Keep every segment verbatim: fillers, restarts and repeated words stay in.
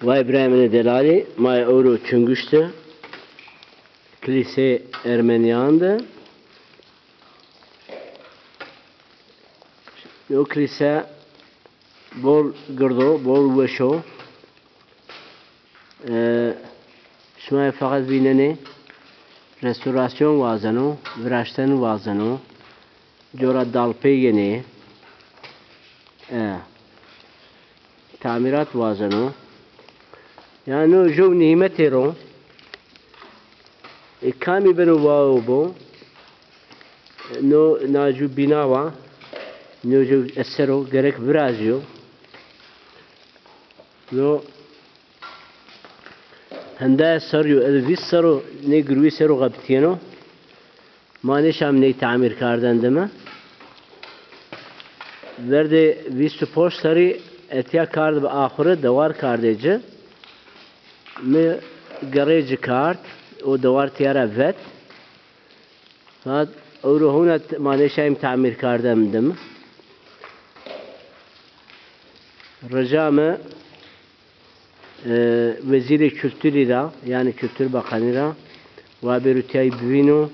Vay birayê min ê delalî, ma yê ewro Çinguş de, kilîsê Ermenîyan de. No kilîse bol gird o, bol weş o. E, şima yê feqet vînenê, restorasyon wazeno, viraşten wazeno, cora dalpey yenê. E, tamîrat wazeno. Yanî no jew nîmetê ro. E, kamî beno wawo bo. No, na ju bîna wa, no ju eser o, gerek virazîyo. No hende serrî yo, ez vîst serr o nê girwî ser o xebitîyeno. Ma nêşam ney tamîr karden dime. Verdê vîst û ponc serrî etya kard bi axure, dewar kardê ci. Mi gerê ci kard, o dewar tîya ra vet. Saet ewro hewna t-, ma nêşayîm tamîr karden dim. Rica mi, e, Wezîrê Kulturî ra, yanî Kultur Bakanî ra, wa bêro tîyay bivîno,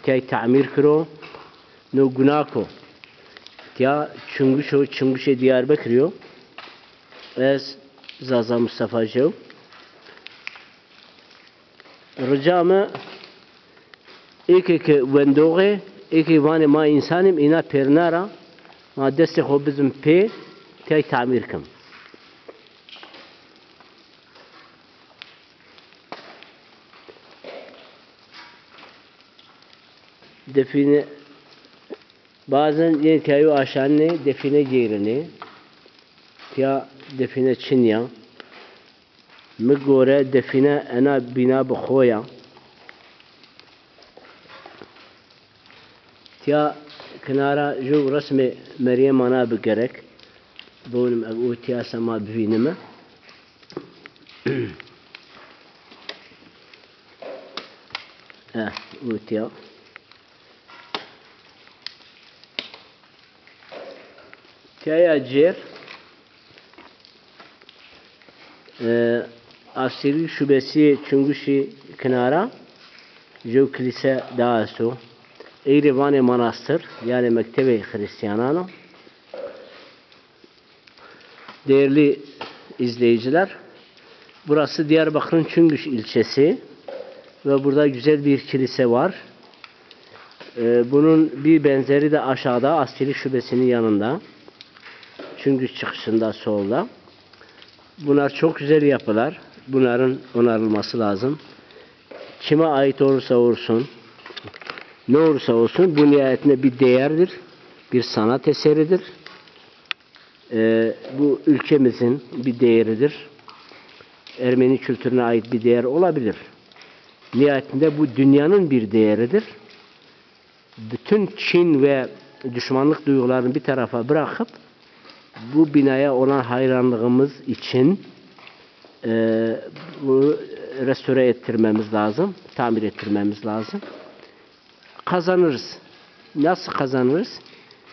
tîyay tamîr kiro, no gunak o. Tîya Çinguşo, Çinguşê Diyarbekirî yo. Ez Zaza Mustafa Jew. Rica mi, ê ke ke wendox ê, ê ke vanê ma însan îm, îna pêrna ra, ma destê xo bizim pê, tey tamîr kim. Defîne, bazen yên tîya yo aşanê, defîne geyrenê. Tîya defîne çin ya. Mi gore defîne ena bîna bi xo ya. Tîya kinara ju resmê Meryem Ana bi gerek. Biwînim eg o tîya se ma bivînime. Eh, o tîya. Tîya ya cêr, e, Asîrî Şubesî Çinguşî kinara jew kilîse daha esto. Ey rê vanê manastir, yanî mektebê Xirîstîyanan o. Değerli izleyiciler, burası Diyarbakır'ın Çüngüş ilçesi ve burada güzel bir kilise var. Ee, bunun bir benzeri de aşağıda, Asili Şubesi'nin yanında. Çüngüş çıkışında, solda. Bunlar çok güzel yapılar. Bunların onarılması lazım. Kime ait olursa olsun, ne olursa olsun, bu nihayetinde bir değerdir, bir sanat eseridir. E, bu ülkemizin bir değeridir. Ermeni kültürüne ait bir değer olabilir. Nihayetinde bu dünyanın bir değeridir. Bütün kin ve düşmanlık duygularını bir tarafa bırakıp bu binaya olan hayranlığımız için, e, bu restore ettirmemiz lazım, tamir ettirmemiz lazım. Kazanırız. Nasıl kazanırız?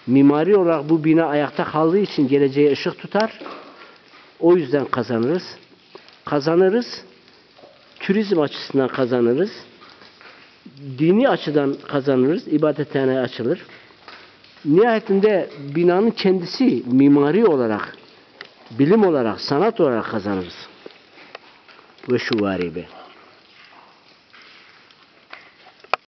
Mimari olarak bu bina ayakta kaldığı için geleceğe ışık tutar. O yüzden kazanırız. Kazanırız. Turizm açısından kazanırız. Dini açıdan kazanırız. İbadethane açılır. Nihayetinde binanın kendisi mimari olarak, bilim olarak, sanat olarak kazanırız. Ve şu varibi.